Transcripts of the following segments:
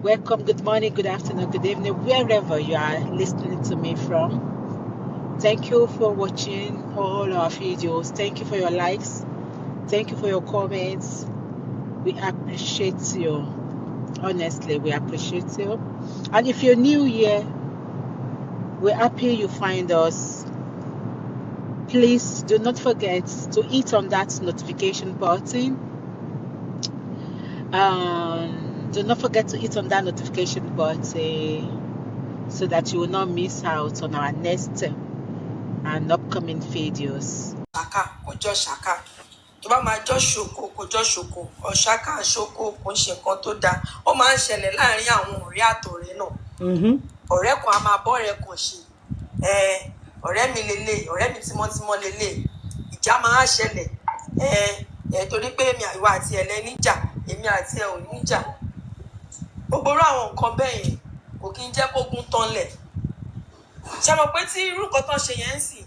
Welcome, good morning, good afternoon, good evening, wherever you are listening to me from. Thank you for watching all our videos. Thank you for your likes. Thank you for your comments. We appreciate you. Honestly, we appreciate you. And if you're new here, we're happy you find us. Please do not forget to hit on that notification button. Do not forget to hit on that notification button so that you will not miss out on our next and upcoming videos. Ṣàkà kò jọ ṣàkà, tó bá máa jọ ṣoko kò jọ ṣoko, ọ̀ṣàkà ṣoko kò ń ṣe nǹkan tó dáa. Ó máa ń ṣẹlẹ̀ láàrin àwọn ọ̀rẹ́ àtọ̀rẹ́ náà. Ọ̀rẹ́ kan a máa bọ́ ọ̀rẹ́ kan ṣe, ẹ ọ̀rẹ́ mi lélẹ̀, ọ̀rẹ́ mi tímọ́tímọ́ lélẹ̀. Ìjà máa ń ṣẹlẹ̀, ẹ ẹ torí pé èmi ìwà àti ẹ̀ lẹ níjà, èmi àti ẹ̀ ò níjà. Gbogbo irú àwọn nǹkan bẹ́ẹ̀ yẹn kò kí ń jẹ́ kógun tán lẹ̀. Ṣe mọ̀ pé tí irú nǹkan tán ṣe yẹn ń sìn,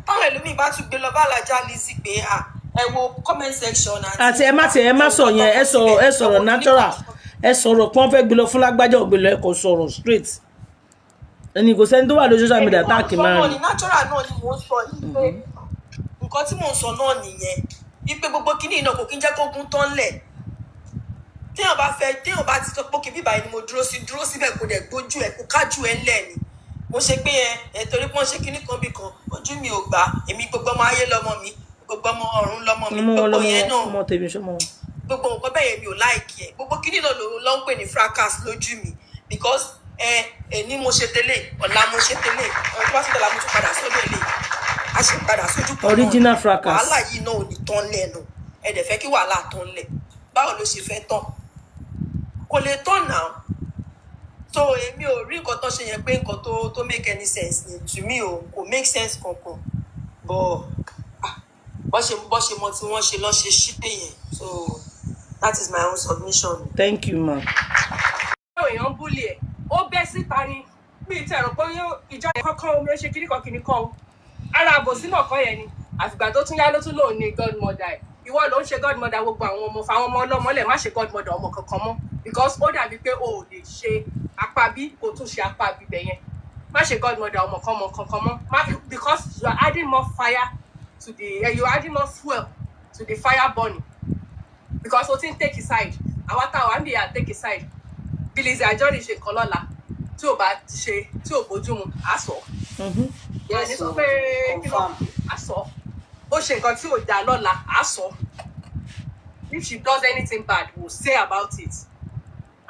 táwọn ẹlòmíì bá tún gbé lọ bá Alájà Lizzy pé à ẹ wo comment section. Àti ẹ má tiẹ̀, ẹ má sọ yẹn, ẹ sọ̀rọ̀, ẹ sọ̀rọ̀ natural, ẹ sọ̀rọ̀ pọ́n fẹ́ gbé lọ fún lágbájá, ò gbé lọ, ẹ kò sọ̀rọ̀ straight. Ẹni kò sẹ́ni tó wà lórí social media tá a kì í máa náà rìn. Ni natural náà ni mò ń sọ yìí, pé nǹkan tí mò ń sọ náà nìyẹn, wípé gbogbo kíní náà kò kí ń jẹ́ kógun tán lẹ̀. Téèyàn bá fẹ́, téèyàn bá ti sọ pé kí bíbá yìí ni mo dúró sí, dúró síbẹ̀, kó dẹ̀ gbójú ẹ̀, kó kájú ẹ̀ ńlẹ̀. Ni mo ṣe pé ẹ ẹ torí pé wọ́n ṣe kíní kan bí kan, ojú mi ò gbà. Èmi, gbogbo ọmọ ayé lọmọ mi, gbogbo ọmọ ọ̀run lọmọ mi. Ọmọ wọn Gbogbo lọmọ. yẹn náà, Ọmọ tèmi sọmọ wọn. Gbogbo nǹkan bẹ́ẹ̀ yẹn mi ò like ẹ̀. Gbogbo kíní náà ló ń pè ní fracas lójú mi, because ẹ ẹ ní mo ṣe tẹ́lẹ̀, ọ̀la mo ṣe tẹ́lẹ̀, ọ̀la tó bá tún dọ̀la, mo tún padà sọ́dọ̀ ilé, a ṣe padà sójú kan náà ni. Original fracas. Wàhálà yìí náà ò ní tán lẹ́nu. Ẹ dẹ̀ fẹ́ kí wàhálà tán lẹ̀, báwo ló ṣe fẹ́ tán? Kò lè tán náà. So èmi ò rí nǹkan tó ṣe yẹn pé nǹkan tó make any sense ni. To me o, kò make sense kankan, but ah, bọ́ ṣe mọ tí wọ́n ṣe lọ́ ṣe ṣípè yẹn. So that is my own submission. Thank you, ma. Àwọn èèyàn ń bully ẹ̀, ó bẹ́ síta ni. Bí ìtẹ̀ ẹ̀rọ pé ìjọ yẹn kọ́kọ́ omi ó ṣe kíní kan kíní kan o, ara àbòsí náà kọ́ yẹn ni. Àfìgbà tó tún yá ló tún lòun ní godmother ẹ̀. Ìwọ ló ń ṣe godmother gbogbo àwọn ọmọ, fáwọn ọmọ ọlọ́mọ lẹ̀. Má ṣe godmother ọmọ kankan mọ́, because ó dàbí pé o ò lè ṣe apá bí kò tún ṣe apá bíbẹ̀ yẹn. Má ṣe godmother ọmọ kan mọ kankan mọ́ má, because you are adding more fire to the you are adding more fuel to the fire burning, because o ti ń take a side. Àwa táwa ń bì yà take a side. Bí Lizzy Anjorin ṣe nǹkan lọ́la tí ò bá ṣe, tí ò bójú mu, á sọ. Àní sọ pé kí ló á sọ. Ó ṣe nǹkan tí ò dáa lọ́la, á sọ. If she does anything bad, we'll say about it,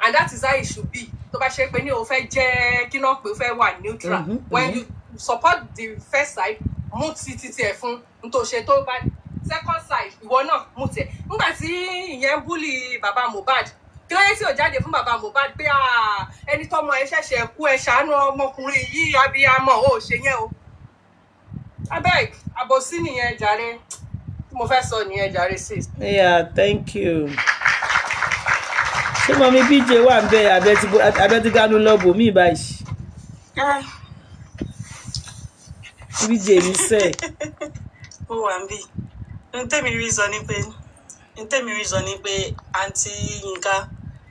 and that is how it should be. Tó bá ṣe pé ní o fẹ́ jẹ́ kí náà pé o fẹ́ wà neutral, when you support the first side, mú ti titi ẹ̀ fún n tó ṣe. Tó bá second side, ìwọ náà mú tiẹ̀. Nígbà tí ìyẹn ń bully bàbá Mohbad, kí ló dé tí ò jáde fún bàbá Mohbad pé, "Ah, ẹni tọmọ ẹ ṣẹ̀ṣẹ̀ kú, ẹ ṣàánú ọmọkùnrin yìí"? Abiyamọ ò ṣe yẹn o. Abeg, àbòsí nìyẹn jàre. Tí mo fẹ́ sọ nìyẹn jàre, sis. Yeah, thank you. Ṣé mummy BJ wà ń bẹ abẹ tí gánú lọ bò mí báyìí? Ah, BJ mi sẹ. Ó wà ń bì. N tẹ́mi rí sọ ni pé àǹtí Yínká,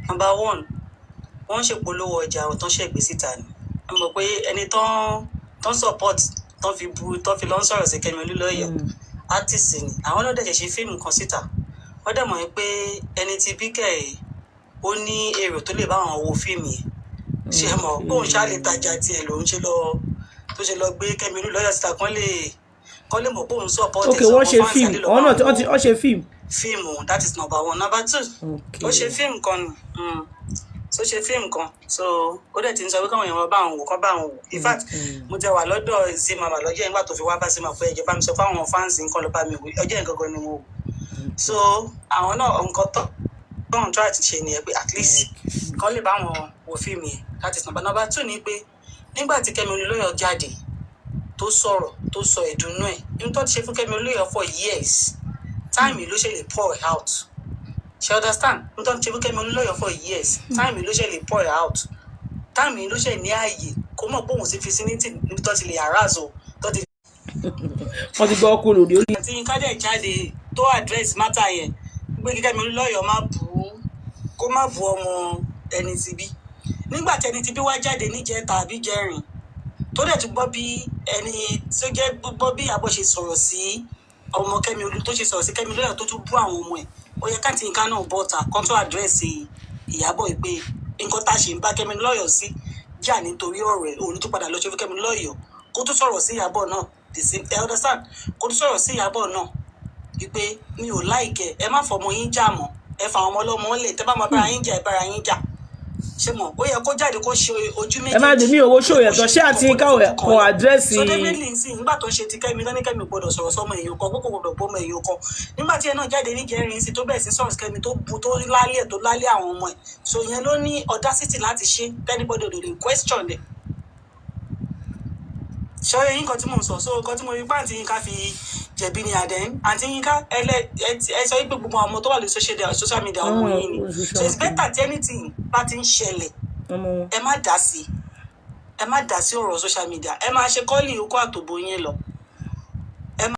number one, wọ́n ń ṣèpolówó ọjà ọ̀ tán ṣẹ̀gbẹ́ síta ni. Ẹ mọ̀ pé ẹni tán support, tán fi bu, tán fi lọ ń sọ̀rọ̀ sí Kẹ́mi Olúlọ́yọ̀, artist ni. Àwọn náà dẹ̀ ṣe fíìmù kan síta, wọ́n dẹ̀ mọ̀ pé ẹni tí bíkẹ́ ẹ̀ ó ní èrò tó lè bá àwọn wo fíìmù yẹn. Ṣe mọ̀ kóun ṣáà lè tajà tiẹ̀ lòun ṣe lọ tó ṣe lọ gbé Kẹ́mi Olúlọ́yọ̀ síta, kán lè mọ̀ pé òun support. Ok, wọ́n ṣe fíìmù, wọ́n náà wọ́n ṣe fíìmù. Fíìmù, that is number one. Number two, ó ṣe fíìmù kan ni. So ṣe fíìmù kan, so ó dẹ̀ ti ń sọ pé káwọn èèyàn bá àwọn wò, kán bá àwọn wò. In fact, mo ti wà lọ́dọ̀ Zimama lọ́jọ́ yẹn nígbà tó fi wá bá Zimama pé ẹ̀jẹ̀ bá mi sọ fáwọn fans nǹkan ló bá mi wò. Ọjọ́ yẹn gangan ni mo wò. So àwọn náà, nǹkan tó ń try àti ṣe nìyẹn pé at least kán lè bá wọn wo fíìmù yẹn. That is number two ni pé nígbà tí Kẹ́mi Olúlọ́yọ̀ jáde, tó sọ̀rọ̀, tó sọ ìdùnnú ẹ̀ ní tó ti ṣe fún Kẹ́mi Olúlọ́yọ̀ for years, time ló ṣe lè pour it out. Ṣe understand? Ní tó ti ṣe fún Kẹ́mi Olúlọ́yọ̀ for years, time ló ṣe lè pour it out, time ló ṣe ní ààyè kó mọ̀ pé òun sì fi sí ní níbi tó ti lè harass o tó ti. Wọ́n ti gbọ́ kó lòdì orí. Àti Yínká dẹ̀ jáde tó address matter yẹn pé kí Kẹ́mi Olúlọ́yọ̀ má bú, kó má bú ọmọ ẹni tí bí. Nígbà tí ẹni tí bí wá jáde níjẹta àbí jẹrin, tó dẹ̀ tún gbọ́ bí ẹni tó jẹ́ gbọ́ bí Ìyábọ̀ ṣe sọ̀rọ̀ sí ọmọ Kẹ́mi Olú, tó ṣe sọ̀rọ̀ sí Kẹ́mi lóyà, tó tún bú àwọn ọmọ ẹ̀, ó yẹ káàtì nǹkan náà bọ́ta kan tó address Ìyábọ̀ yìí pé nǹkan tá a ṣe ń bá Kẹ́mi lọ́yọ̀ sí jà nítorí ọ̀rọ̀ ẹ̀, òun tó padà lọ ṣe fún Kẹ́mi lọ́yọ̀, kó tún sọ̀rọ̀ sí Ìyábọ̀ náà the same, ẹ understand, kó tún sọ̀rọ̀ sí Ìyábọ̀ náà wípé mi ò like ẹ, ẹ má fọmọ yín jà mọ́, ẹ fa àwọn ọmọ ọlọ́mọ lẹ̀, tẹ́ bá máa bára yín jà, ẹ bára yín jà. Ṣé mọ̀, ó yẹ kó jáde kó ṣe ojú méjèèjì. Ẹ má dé, mi ò wo show yẹn tán. Ṣé àti Yínká kò address? So definitely nsìn, nígbà tó ń ṣe ti Kẹ́mi tán ní Kẹ́mi gbọ́dọ̀ sọ̀rọ̀ sọ́mọ èèyàn kan, kókò gbọ́dọ̀ bọ́mọ èèyàn kan, nígbà tí ẹ náà jáde níjẹrin sí, tó bẹ̀rẹ̀ sí sọ̀rọ̀ sí Kẹ́mi, tó bu, tó lálẹ́ ẹ̀, tó lálẹ́ àwọn ọmọ ẹ̀, so ìyẹn ló ní audacity láti ṣe, anybody ò lè question ẹ̀. Ṣọ́yẹ́ yín, nǹkan tí mò ń sọ. So nǹkan tí mo rí pé àǹtí Yínká fi jẹ̀bi ni àdẹ́n, àǹtí Yínká, ẹ sọ wípé gbogbo àwọn ọmọ tó wà lórí social media, ọmọ yín ni. So it's better tí anything bá ti ń ṣẹlẹ̀, ọmọ wọn. ẹ má dá sí, ẹ má dá sí ọ̀rọ̀ social media. Ẹ máa ṣe kọ́ọ̀lì okó àtòbó yín lọ. Ẹ má